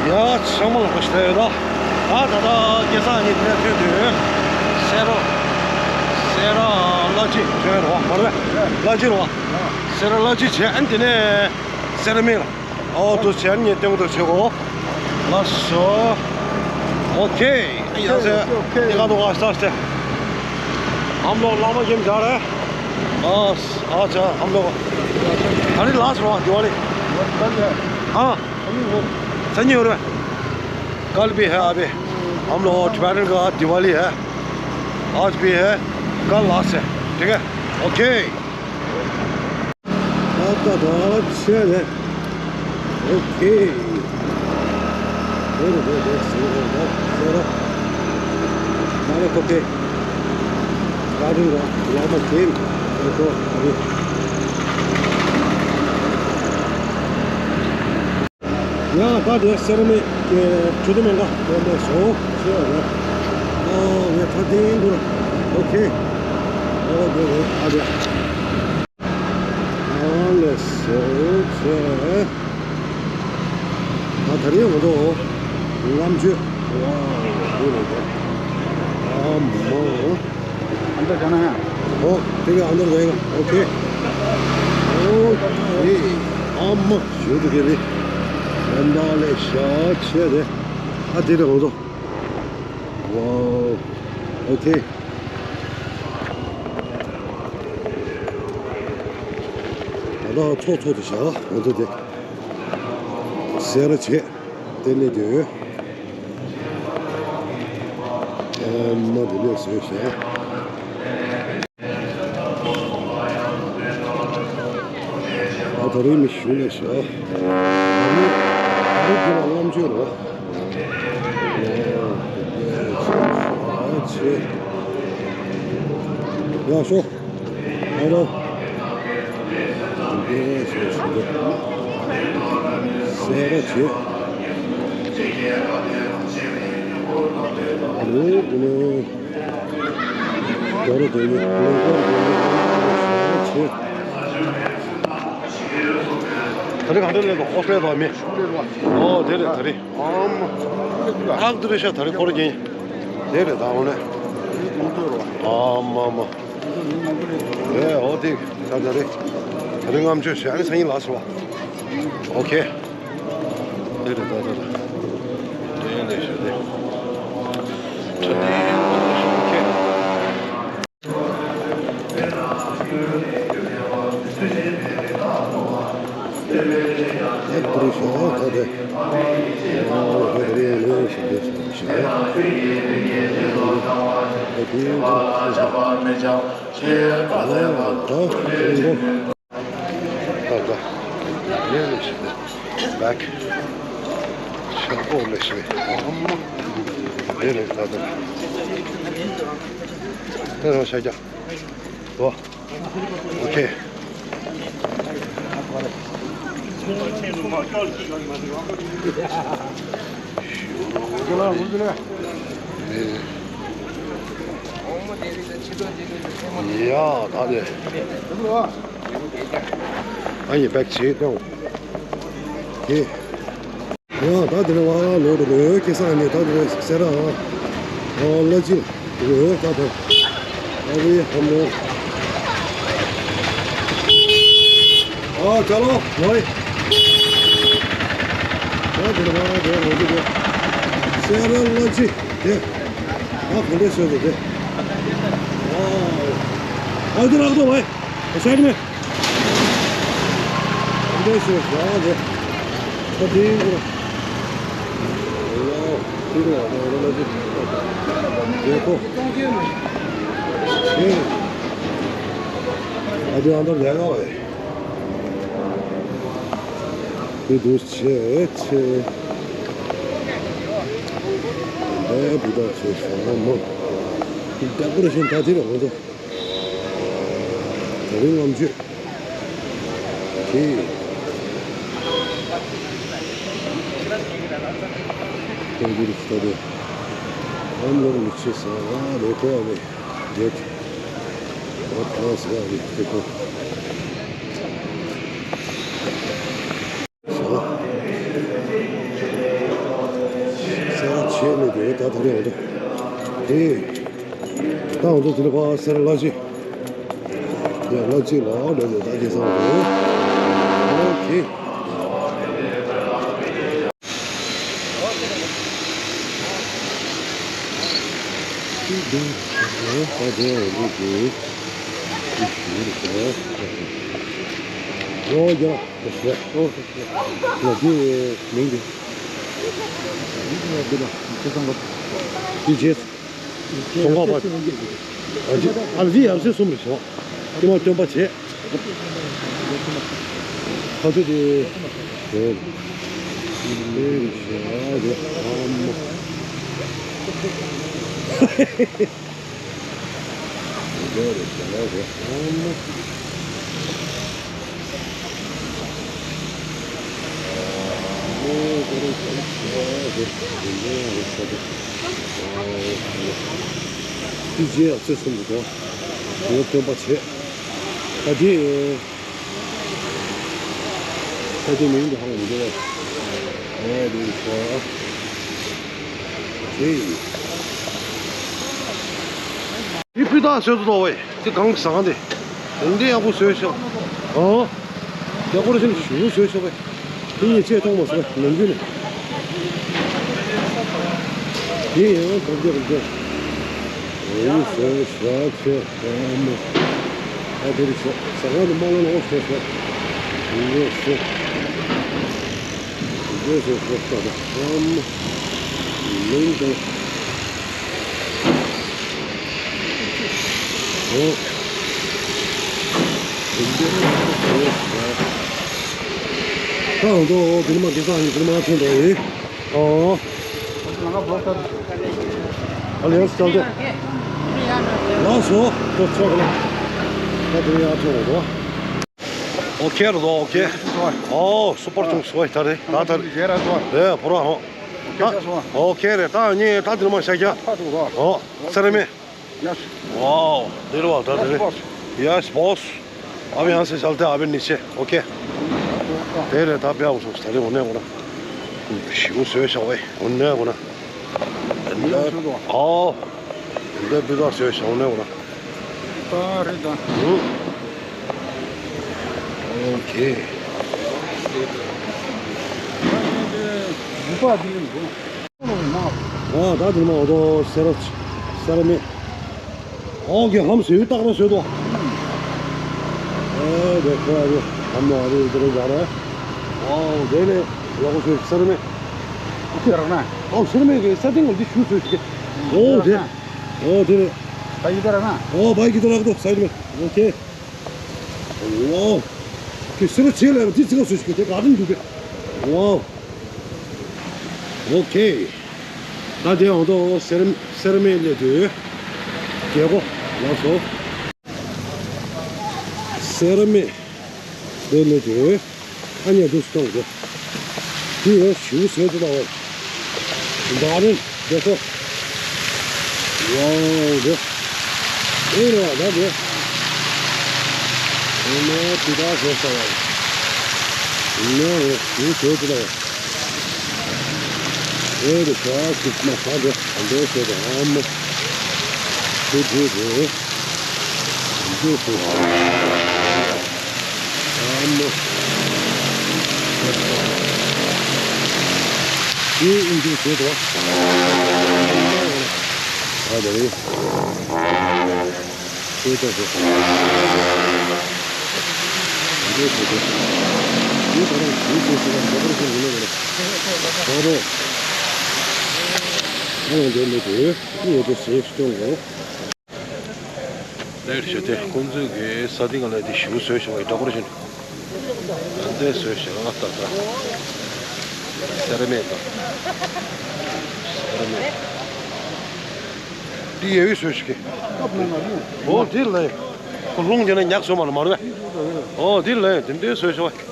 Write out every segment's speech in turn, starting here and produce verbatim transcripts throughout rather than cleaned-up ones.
ཡ། ཚང་མ་ལ་བཀྲ་ཤིས་བདེ་ལེགས། ད་ད་ལྟ་སྐལ་བཟང་གཉིས་དེ་ཐོན་དུས་སེ་ར། སེ་ར་བླ་སྤྱི་ཐོན་རེད་བ། མ་རེད་པས། བླ་སྤྱི་རེད་བ། སེ་ར་བླ་སྤྱི་བྱས། ཨ་ནི་དེ་ནས་སེ་ར་སྨད་ལ། ཨོ་དུ་བྱས། ཨ་ནི་སྟོན་དུ་བྱེད་གོ། ལགས་སོ། ཨོ་ཁེ། ཡ་སེ། ཨོ་ཁེ། དེ་ག་དུ་ག་ས་སྟེ། हम लोग लामा गेम जा रहे हैं। ཨ་ཨ་ཅག हम लोग ད་རེས་ལ་སོ་ར་ཌི་ཝ་ལི། ཨ། संजय हो रहा है। कल भी है अभी। हम लोग टिबेटन का दिवाली है। आज भी है, कल लास्ट है। ठीक है, ओके। ད་ད་ད་ཆེ་ལེ། ཨོ་ཁེ། ཨོ་རེ་རེ་རེ་སེ་ར་ད་སེ་ར། མ་ལེ་ཁོ་ཁེ། ད་རིང་ལ་ལ་མ་ཁེ་ཨོ་ཁོ་རེ། ཡ། ད་དེ་སེ་ར་སྨད་ཀྱི་ཇོ་བོ་མེ་ཀ་དེ་ལས་སོ་ཞེས་པ་རེད། ཨོ་ངས་ད་དེ་འདུག་ཨོ་ཁེ། ཨོ་དེ་རེད། ཨ་དེ། ཨ་ལས་སོ་ཆེ། ད་ད་རེས་འོ་དོ་ལྔ་མཆོད། ཝའོ། འདི་རེད་དེ། ཨ་མ། अंदर जाना है। ཨོ་དེ་ག་अंदर जाएगा। ཨོ་ཁེ། ཨོ་ཁེ། ཨ་མ། ཞུ་དུ་གེ་རེད། ད་ལྟ་ལས་ཤ་ཆེ་རེད། ཨ་དེ་རེད་འོ་དོ། ཝའོ། ཨོ་ཁེ། ད་ལྟ་ཚོགས་ཚོགས་དུ་བཞག་འོ་དོ་དེ། སེ་ར་བྱེས། དེ་ནས་དེ། ཨ་མ་དེ་ནས་བཟོས་ཤག་ཨ་ད་རེས་མི་ཞུ་ལས་ཤག་ད་རེས་ད་རེས་དེ་ལ་ལྔ་མཆོད་རོ། ཨ་ཆེ། ཡ་ཤོ། ཨ་རོ། སེ་ར་བྱེས། ཨ་རོ་ཨ་རོ། ད་རེས་གང་འདྲ་སླེབས་འདུག་ཨོ་སླེབས་འདུག་མི། ཨོ་དེ་རེད་ད་རེས། ཨ་མ། ཨག་དེ་རེད་ཤག་ད་རེས་ཁོ་རེ་རྒྱན། དེ་རེད་ད་འོ་ནས། ཨ་མ་མ། ཨེ་ཨོ་དེ་ད་ད་རེས། ད་རེས་ལྔ་མཆོད་བྱས། ཨ་ནི་སང་ཉིན་ལ་སོ། ཨོ་ཁེ། དེ་རེད་ད་ད་ད། དེ་ལས་ཤག་དེ། ད་དེ་ཨོ་ཁེ། Back. ད་རང་ཤ་རྒྱག་ཨོ། ཨོ་ཁེ། ཡ་ད་དེ། ཨ་ཡེ་བེག་ཆེ་ཏོ། ཁེ། ཡང་ད་དེ་ནས་བ་ལོག་འགྲོ་གི་ཡོད། ཁེ་སང་ནས་ད་དེ་ནས་སེ་ར་ཨ་ལ་ཅི་ཡོད་ད་ད་ཨ་རི་ཧ་མོ་ཨ་ཅ་ལོ་ཝའི་ད་དེ་ནས་བ་དེ་ལོག་འགྲོ་གི་སེ་ར་ལ་ཅི་དེ་ཨ་ག་འདྲས་བཟོས་འདུག་དེ་ཨ་ཨ་དེ་རག་ཏོ་ཝའི་ཨ་ཤ་ཀི་མེ། འདི་སུ་ཡང་རེད། ད་དེ་འགོ་ལ་དེ་ལ་ལ་ལ་དེ་དེ་ཁོ་ཨེ་ཨ་དེ་ཨ་འདར་ལས་ཡོད་ཨེ། དེ་དུས་ཆེ་ཆེ། ཨེ་བུ་ད་ཆེ་ཤོ་མོ། དེ་ལྟ་བུར་བཞིན་ད་དེ་རེད་འོང་དོ། ད་རིང་ལྔ་མཆོད། ཁྱེད། ཁོང་གིས་ལྟ་དེ། ཨམ་ལོག་མི་ཆེ་ས་རེ་ཁོ་རེ་རེད། ཨོ་ཐང་ས་རེ་དེ་ཁོ། ཨ་ལས་ཤག་ཨེ། ད་ང་ཚོ་དེ་ནས་ཕར་སེ་ར་ལ་ཅི། ཡ་ལ་ཅི་ལ་འགྲོ་དགོས་ད་ཁེ་སང་རེད། ཨོ་ཁེ། ཨོ་ཡ། ལ་ཅི་མིང་དེ། འདི་རྗེས། ཚོང་ཁང་པ། ཨ་ཅེ། ཨ་ལ་ཅི་ཡབ་སྲས་གསུམ་རེད་ཤག་ཀྱེ་མ་སྟོན་པ་བྱས། ཁ་ཐུག་དེ། དེ་རྗེས་ཨ་ཙི་གསུམ་དུ་འགྲོ། ངས་སྟོན་པ་བྱས། ད་དེ། ད་དེ་མིང་དུ་ཧང་མི་འདུག་ཨེ་དེ་ཤོ། དེ་ཡིན། འདི་སྤུས་དག་བཟོས་འདུག་ལོ་ཝེ། འདི་གང་བཟང་དེ། འདི་འདི་ཡག་པོ་བཟོས་ཤག་ཨོ། ཡག་པོ་རེད་ཟེར་ཞུ་བཟོས་ཤག་པས། དེ་ཡིན་ཆེས་མཐོང་མ་སོང་ནམ་རྒྱུན་ནས། དེ་ཡང་གོམ་རྒྱག་གོམ་རྒྱག་ཨོ་ཡིན་བཟོས་ཤག་ཆེ་ཨ་མོ། ཨ་དེ་རེད་ཤག་ཟ་ཁང་དུ་མ་ལོ་ལོ་བཟོས་ཤག་ཡིན་ཟེར། ཡིན་ཟེར་ཤག་ཨ་མོ། ལུང་དང་། ཨོ། ད་ང་ཚོ་འོ་དེ་ནས་མར་དེ་ཚོ་ཨ་ནི་དེ་ནས་མར་ཐོན་འགྲོ་ཡིན། ཨོ། ཨ་ལེ་ཡང་སི་ཅལ་ཏེ། ལགས་སོ། ཁོ་ཚོ་ག་ལ། ད་དེ་ནས་ཡར་ཐོན་འགྲོ། ཨོ་ཁེ་རེད་དོ། ཨོ་ཁེ། ཨོ་སུ་པར་ཅུང་སོ་ད་རེད་ད་ད་རེད། ཨེ་ཕོ་ར་ཧོ། ཨོ་ཁེ་རེད། ད་ངས་ད་དེ་ནས་མར་བཞག་རྒྱ། ཨོ་སེ་ར་མེ། Yes. Wow, འདིར་བ་ད་དེ་རེད། Yes, boss. ཨ་བེ་ཡང་སེ་ཞལ་ཏེ་ཨ་བེ་ནི་ཆེ། ཨོ་ཁེ། དེ་རེད་ད་པེ་ཨ་བུ་སོང་ད་རེད། འོ་ནས་འོ་ན། ཞིའུ་བཟོས་ཤག་ཝེ། འོ་ནས་འོ་ན། ཨོ། འདི་པི་ཙ་བཟོས་ཤག་འོ་ནས་འོ་ན། ད་རེད་ད། ཨོ་ཁེ། ཨ་ད་དེ་ནས་འོ་དོ་སེ་ར་སེ་ར་མེ། ཨོ་ཁེ་ཧམ་སེ་ཡུ་ཏག་ར་སེ་དོ། ཨེ་དེ་ཁོ་ཨ་རེ་ཧམ་ནོ་ཨ་རེ་དེ་རེ་ཡ་རེ། ཨོ་དེ་ནས་ལོག་སེ་སེ་ར་མེ། ཨོ་ཁེ་ར་ན། ཨོ་སེ་ར་མེ་གི་ས་སྟེང་གི་འདི་ཞུ་སོ་ཞིག་གི། ཨོ་དེ། ཨོ་དེ་རེད། ད་ཡི་དེ་ར་ན། ཨོ་བ་ཡི་དེ་ར་གི་དོ་སེ་ར་མེ། ཨོ་ཁེ། ཝའོ། ཁྱོད་སེ་ར་ཆེ་ལ་འདི་ཅི་ག་སུ་ཞིག་དེ་ག་དུ་འདུག་གི། ཝའོ། ཨོ་ཁེ། ད་དེ་འོང་དོ་སེ་ར་སེ་ར་མེ་ལས་དུ། རྒྱལ་པོ། ལགས་སོ། སེ་ར་མེ། དེ་ལས་དུ། ཨ་ཉེ་དུ་སྟོང་དུ། དེ་ཡང་ཞུ་ཟེར་དུ་ལ་བ། འདའ་རིན་དེ་ཚོ། ཝའོ་དེ། ཨེ་རོ་ད་དེ། ཨེ་ནེ་དེ་ད་ཟེར་ས་བ། ནེ་རེ་ཞུ་ཟེར་དུ་ལ་བ། ཨེ་རེ་ཤ་ཞིག་མ་ས་དེ་འདྲ་ཟེར་དུ་ཨ་མོ། དེ་དེ་དེ། འདི་སུ། ཨ་མ། འདི་ཨིན་ཇི་བྱེད་དོ། ཨ་དེ་རེད། ཤེས་ཐུབ་ཤེས། འདི་སུ་དེ། འདི་ད་རུང་འདི་སུ་ཞིག་ལ་འདི་པར་ཞིག་ཡིན་ནོ་རེད། ད་རུང་། ཨ་ཡང་འདི་མི་དེ། འདི་ཡོད་དེ་ཞེས་སྐྱོང་དགོས། ལེགས་བྱས་ཏེ་ཁོང་ཚོས་ཀྱི་ས་སྟེང་ལ་དེ་ཞུ་བཟོས་བྱུང་བའི་འདྲ་པར་བཞིན། ཨ་འདྲས་བཟོས་བྱུང་ཨ་ད་ད། སེ་ར་མེད་ད། སེ་ར་མེད། འདི་ཡ་ཡུལ་བཟོས་བྱུང་གི། ཨོ་འདི་ལ། ཁོ་རླུང་རྒྱག་ན་ཉག་བཟོས་མ་ལ་མ་རུ་བས། ཨོ་འདི་ལ་འདི་འདྲས་བཟོས་བྱུང་བས།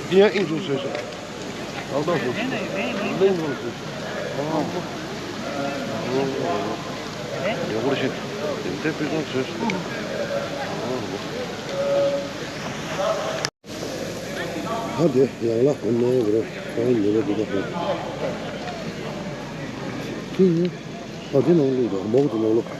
འདི་ཡང་ཨིན་ཚུགས་བཟོས་བྱུང་། ལག་ཐོག་སུ། གླིང་ལུང་སུ། ཡོ་གུར་ཤིན། དེ་འདྲའི་དཔེ་ཁང་བཟོས་སུ། ཧ་དེ་ཡང་ལ་ཧོན་ནའི་གུ་རེ་ཁོང་ཉེ་རེ་དེ་ཁོང་། དེ་ཡིན། ཨ་དེ་ནང་བླུགས་དང་མོག་དེ་ནང་བླུགས།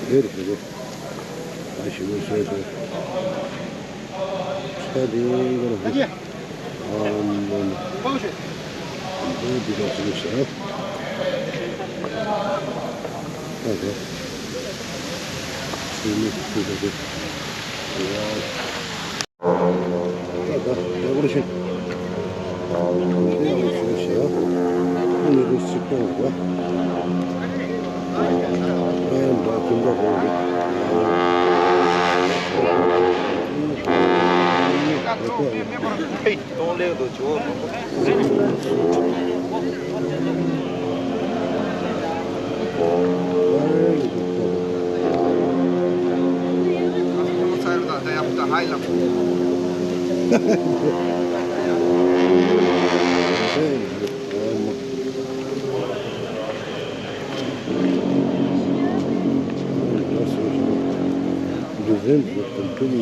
རེད་རེད་རེད། ཨ་ཞིམ་པོ་བཟོས་སོང་། ས་དེ་ཀོ་ར་ཧེ། ཨ་མ་མ། འདི་འདི་ལ་བཟོས་ཤག་ཨ་ཧེ། ཞིམ་པོ་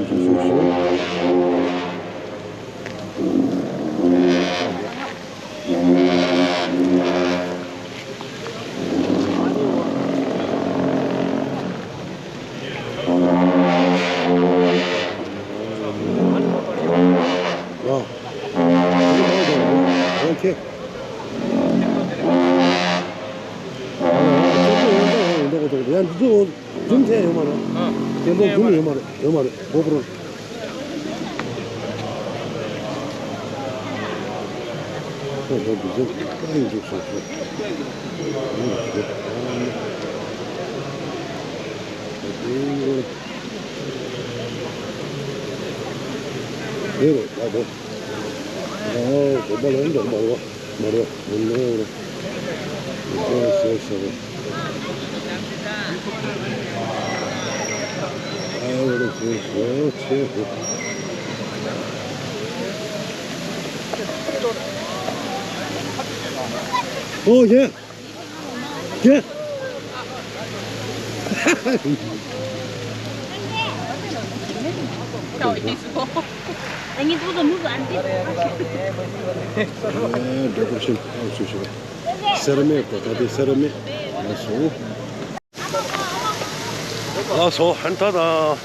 བཟོས་སོང་། ཨ། ཨོ་ཁེ། ཡང་འདི་ཚོ་འཛུམ་ཐེངས་ཡོད་མ་རེད། ཨ། དེ་འདྲ་འཛུམ་ཡོད་མ་རེད། ཡོད་མ་རེད། གོ་པོ་རོ། ཁོ་ཚོ་འདི་ཚོ་ཨ་ཡིན་འཇུག་སོང་ཚོ། རེད་རེད། ད་དེ། ཨོ་དགོན་པ་ལ་འགྲོ་མ་རེད། མ་རེད། མི་ནོར་རེད། མི་ནོར་ཟེར་ཟེར་རེད། ཨ་རེད་ཟེར་ཟེར་ཆེ་རེད། ཨོ་ཡེ། ཀྱེ། ཨེ་འདྲ་པོ་ཞིག་ཨ་སུ་ཞིག་རེད། སེར་མེ་པོ་ད་དེ་སེར་མེ་ལ་སོང་། ལགས་སོ། ཨན་ད་དང་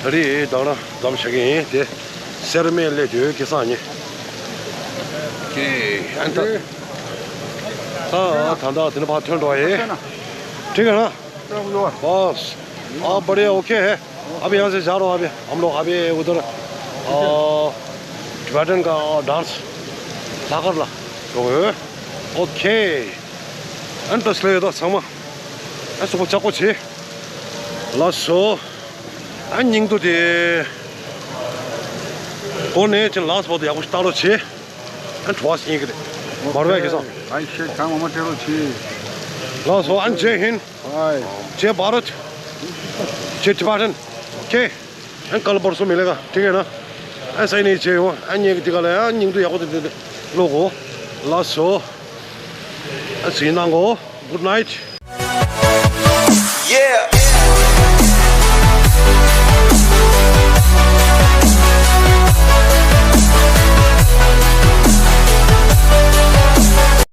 ད་རེས་དང་ར་འཛོམས་བྱེད་ཀྱི་ཡིན་དེ། སེར་མེ་ལས་དུས་ཀྱི་སང་ཉིན་ཀྱེ་ཨན་ད། ད་ད་ད་དེ་ནས་ཕར་ཐོན་འགྲོ་ཡིན། ठीक है ना? बस। आप बढ़िया, ओके है? अभी यहाँ से जा रहा हूँ, अभी हम लोग अभी उधर, अ, टिबेटन का डांस धाकर ला। ओके। ཨན་ད་སླེ་ཡོད་ད་ཚང་མ། ཨན་སོ་པོ་ཅག་པོ་བྱེད། ལགས་སོ། ཨན་སྙིང་དུ་དེ། གོ་ནས་ཅིན་ལགས་པོ་དེ་ཡག་པོ་ཞིག་བཏང་རོགས་བྱེད། ཨན་བྲོ་བ་ཞིག་ཡིན་གི་རེད། མར་བས་གི་སོང་། ཨན་ཤེས་གང་མ་མ་སྤྲད་རོགས་བྱེད། ལགས་སོ། ཨན་ཇེ་ཧིན། ཨའི། ཇེ་བྷ་རད། ཇེ་ཏི་བྷ་ཏན། ཁེ། ཨན་ཀལ་པར་སོ་མི་ལེ་ག་ཐིག་ཡོད་ན། ཨན་སའི་ནས་ཇེ་ཡོང་། ཨན་ཉེ་གི་དེ་ག་ལ་ཡང་སྙིང་དུ་ཡག་པོ་དེ་དེ་དེ་ལོ་གོ། ལགས་སོ། ཨན་སི་ནང་གོ། Good night. Yeah.